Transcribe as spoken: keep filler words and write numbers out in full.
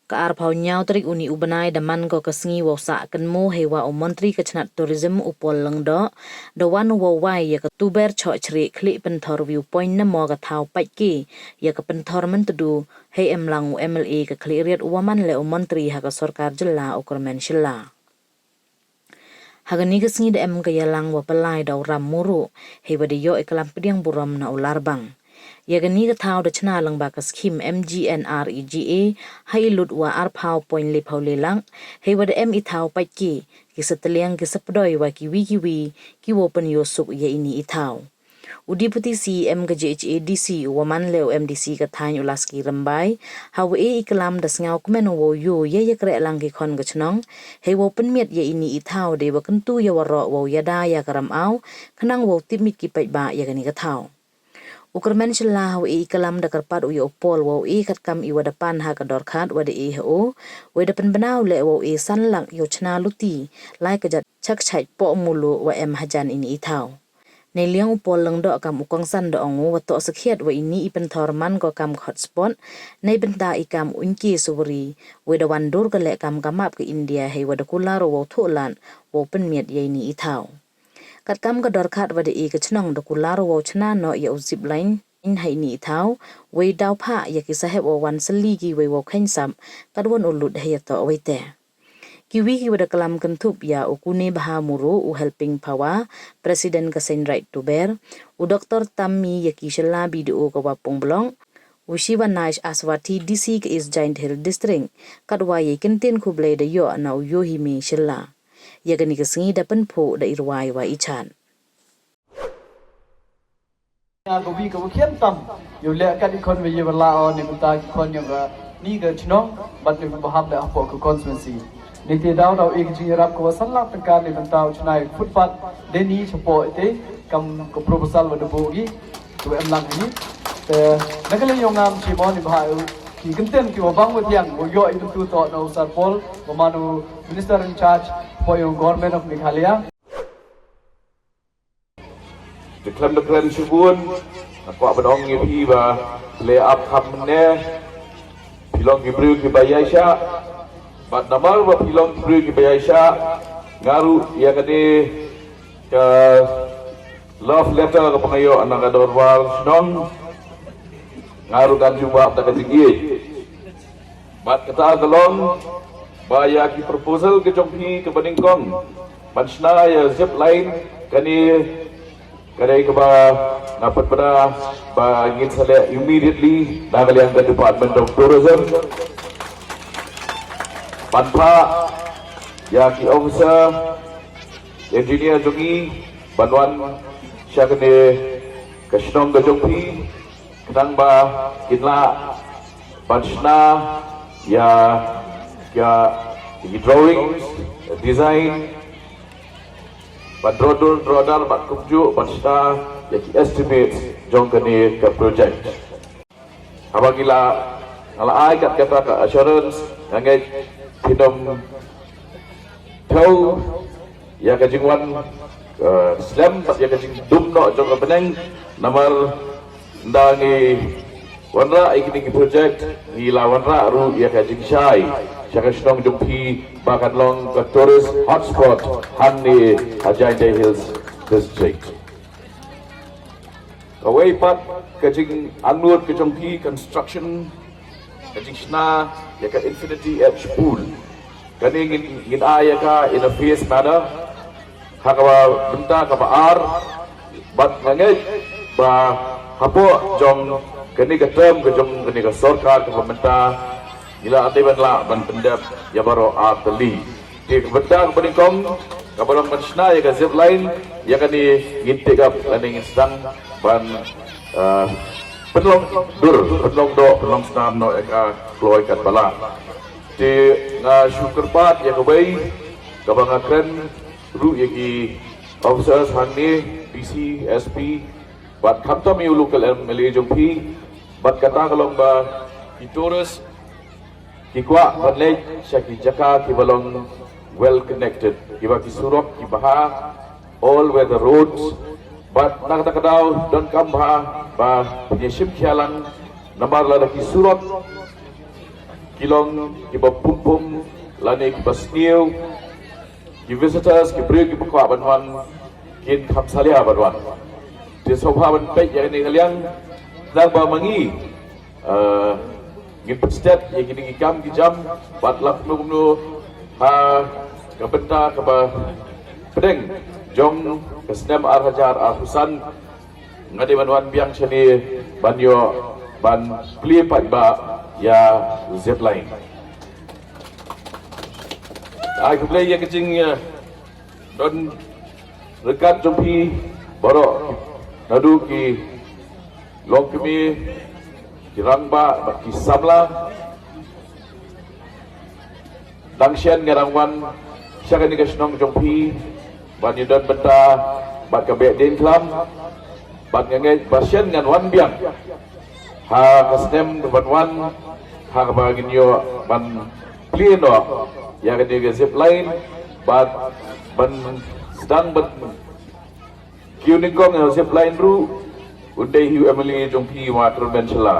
Ka arphew hynñiew tarik une u bnai da man ko ka sngi wow sah kynmaw heiwa u Montri ka chnat Tourism u Paul Lyngdoh da wan wow wai ïa ka Tuber Chohchrieh Khlieh Pynthor View Point na mo ka thaw paitki ïa ka Pynthor Myntdu hei emlang u M L A ka Khliehriat u wa man leh u Montri ha ka sorkar jylla u Kyrmen Shylla. Ha kane ka sngi da em ka ïalang wa pynlai da u Ram Muru, heiwa da ïoh i klam pdiang burom na u Larbang. Ïa kane ka thaw da chna lang ba ka skhim M G N R E G A, ha i lut wa arphew point liphew lilak, heiwa da em i thaw paitki, ki satliang ki sapdoi wa kiwi kiwi, ki wow pynïoh suk ïa ini i thaw. U Deputy C E M ka J H A D C u wa man leh u M D C ka thaiñ u Laski Rymbai, ha wa e i klam da sngaw kmen u wow ïoh ïa ïa kreh lang ki khon ka chnong, hei wow pynmiat ïa ini i thaw dei wa kyntu ïa waroh wow ïada ïa ka ramaw, khnang wow tipmit ki paidbah ïa kane ka thaw. U Kyrmen Shylla ha wa e i klam da kyrpad u ïa u Paul wow e katkam i wa da pan ha ka dorkhat wa da e ha u, wa da pynbna u leh wow e san lak ïa u chna luti, lai ka jat chak chait poh mulu wa em hajan ini i thaw. Nei liang u Paul Lyngdoh kam u kongsan da ong u wa toh sakhiat wa ini i Pynthor man ko kam ka hotspot, nei bynta i kam u Inki Suwari, wa da wan dur ka leh kam ka map ka India hei wa da kular u wow thuh lad, wow pynmiat ïa ini i thaw. Katkam ka dorkhat wa da e ka chnong da kular u wow chna noh ïa u zip line, in ha ini i thaw, wa daw phah ïa ki sahep wa wan sylli ki wei wow kheiñ sap, katwan u lut hei ïa toh wei te. Kiwi ki wa da klam kynthup ïa u Kune Baha Muru u Helping Phawa, President ka Seiñ Raij Tuber, u Doktor Tammi ïa ki Shylla B D O ka Wapung Block, u Shivanaish Aswathi D C ka East Jaintia Hills District, katwa ïa i kyntien khublei da ïoh na u Yohime Shylla. Ïa kane ka sngi da pynphuh da i rwai wa i chat. Ïa ka wi ka wa khian tam. Ïa u leh kat i khon wa ïa wa la o ne mynta ki khon ïa ka ni ka chnong bad ne ba ham da hapoh ka constituency. Ni te daw daw e ka jingïarap ka wa san lak tyngka ne mynta u chnai footpath de ni chapoh ite kam ka proposal wa da buh gi. Ka wa em lang ni. Te na ka liang ïong ngam chi mo ni ba ha u ki kyntien ki wa bang wa tiang wa ïoh i kyntu toh na u Sir Paul wa man u Minister in charge for your government of Meghalaya. Te khlem da kren shibun, nga kwah ban ong ïa phi ba le ap kham ne, phi long ki briew ki ba ïaishah, bad namar ba phi long ki briew ki ba ïaishah, nga ruh ïa kane ka love letter ka ba nga ïoh na ka dorbar shnong, nga ruh kan jubab da ka jingïeit. Bad kata ka long ba ïa ki proposal ka jong phi ka ba nyngkong ban shna ïa zip line kane, kane ka ba nga pat bna ba ngin sa leh immediately na ka liang ka Department of Tourism. Ban phah ïa ki officer, engineer jong ngi ban wan sha kane ka shnong ka jong phi. Khnang ba kin lah ban shna ïa, ïa ki drawings, design, ban draw dur, draw dar, ban kumjuh ban shna ïa ki estimates jong kane ka project. Haba ngi la, nga la ai kat kata ka assurance, nga ngeit phin ym thew ïa ka jingwan, eh, slem bad ïa ka jingdum noh jong ka bneng, namar ynda ngi wanrah ïa kine ki project, ngi la wanrah ruh ïa ka jingshai sha ka shnong jong phi ba kan long ka tourist hotspot hangne ha Jaintia Hills District. Kawei pat ka jingangnud ka jong ki construction, ka jingshna ïa ka Infinity Edge Pool. Kane ngin, ngin ai ïa ka in a phase manner. Ha kaba bynta kaba ar, bad nga ngeit ba hapoh jong kane ka term ka jong kane ka sorkar kaba mynta, ngi la dei ban lah ban pyndep ïa baroh ar tylli. Te ka bynta kaba nyngkong kaba long ban shna ïa ka zip line, ïa kane ngin take up lane ngin sdang ban, ah, pynlong dur, pynlong doh, pynlong snam noh ïa ka kloi katba lah. Te nga shu kyrpad ïa kawei kaba nga kren ruh ïa ki officers hangne, D C, S P, bad khamtam ïa u local M L A jong phi, bad kata ka long ba ki tourist ki kwah ban leit sha ki jaka kiba long well connected, kiba ki surok kiba ha, all weather roads, bad na kata ka daw donkam bha ba phin ïa shim khia lang namar lada ki surok ki long kiba pum pum lane kiba sniew, ki visitors, ki briew kiba kwah ban wan, kin kham salia ban wan. Te sngewbha ban peit ïa kane ka liang, nang ba ma ngi, eh, ngin pynstet ïa kine ki kam ki jam bad la kumno kumno ha ka bynta kaba pdeng jong ka snem ar hajar arphew san. Nga dei ban wan biang shane ban ïoh ban plie paidbah ïa zipline. Ai khublei ïa ka jing, eh, don ryngkat jong phi baroh, naduh ki longkmie, ki rangbah bad ki samla. Dang shen nga dang wan sha kane ka shnong jong phi ban ïadon bynta bad ka Behdeiñkhlam, bad nga ngeit ba shen ngan wan biang ha ka snem ban wan, ha kaba ngin ïoh ban plie noh ïa kane ka zipline bad ban sdang ban kiew nyngkong ïa zipline ruh un dei hi u M L A jong phi, Ma Kyrmenshla.